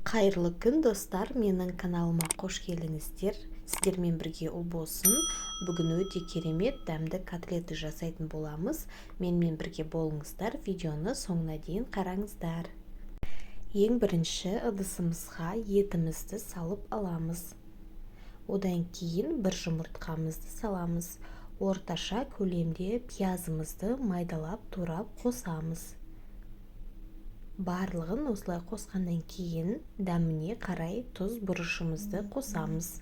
Қайырлы күн, достар! Менің каналыма қош келдіңіздер! Сіздермен бірге Ұлбосын. Бүгін өте керемет дәмді котлеты жасайтын боламыз. Менімен бірге болыңыздар, видеоны соңына дейін қараңыздар. Ең бірінші ыдысымызға етімізді салып аламыз. Одан кейін бір жұмыртқамызды саламыз. Орташа көлемде пиязымызды майдалап турап қосамыз. Барлығын осылай қосқаннан кейін дәміне қарай тұз, бұрышымызды қосамыз.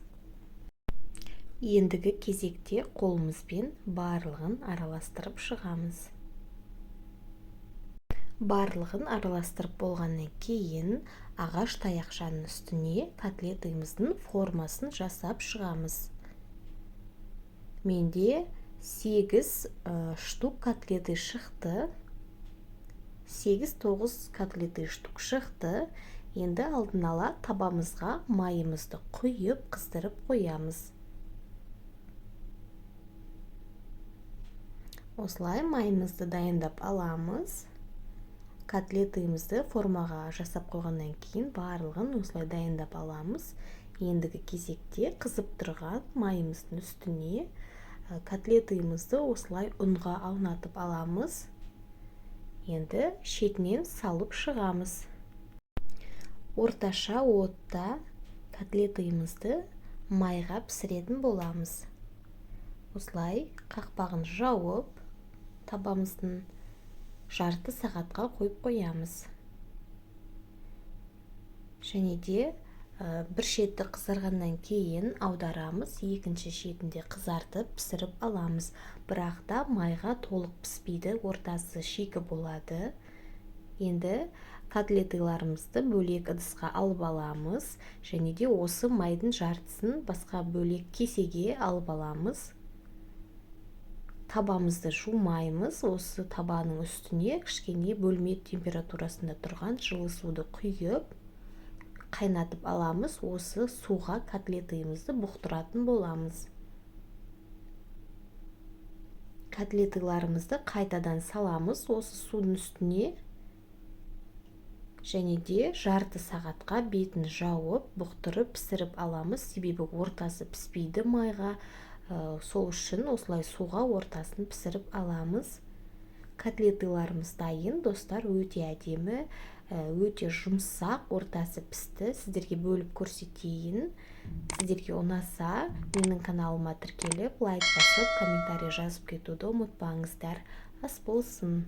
Ендігі кезекте қолымызбен барлығын араластырып шығамыз. Барлығын араластырып болғаннан кейін ағаш таяқшаның үстіне котлетіміздің формасын жасап шығамыз. Менде 8 штук котлеты шықты, 8-9 котлеты штук шықты. Енді алдын ала табамызға майымызды құйып, қыздырып қоямыз. Осылай майымызды дайындап аламыз. Котлетімізді формаға жасап қойғаннан кейін барлығын осылай дайындап аламыз. Ендігі кезекте қызып тұрған майымыздың үстіне котлетімізді осылай ұнға аунатып аламыз. Енді шетінен салып шығамыз. Орташа отта котлетімізді майға пісіретін боламыз. Осылай қақпағын жауып, табамыздың жарты сағатқа қойып қоямыз. Және де бір шеті қызарғаннан кейін аударамыз, екінші шетінде қызартып, пісіріп аламыз. Бірақ та майға толық піспейді, ортасы шикі болады. Енді котлетыларымызды бөлек ыдысқа алып аламыз және де осы майдың жартысын басқа бөлек кесеге алып аламыз. Табамызды жумаймыз. Осы табаның үстіне кішкене бөлме температурасында тұрған жылы суды құйып, қайнатып аламыз. Осы суға котлетымызды бұқтыратын боламыз. Котлетыларымызды қайтадан саламыз осы судың үстіне және де жарты сағатқа бетін жауып, бұқтырып, пісіріп аламыз. Себебі ортасы піспейді майға, сол үшін осылай суға ортасын пісіріп аламыз. Котлетыларымыз дайын, достар! Өте әдемі, өте жұмсақ, ортасы пісті. Сіздерге бөліп көрсетейін. Сіздерге ұнаса, менің каналыма тіркеліп, лайк басып, комментарий жазып кетуді ұмытпаңыздар. Ас болсын!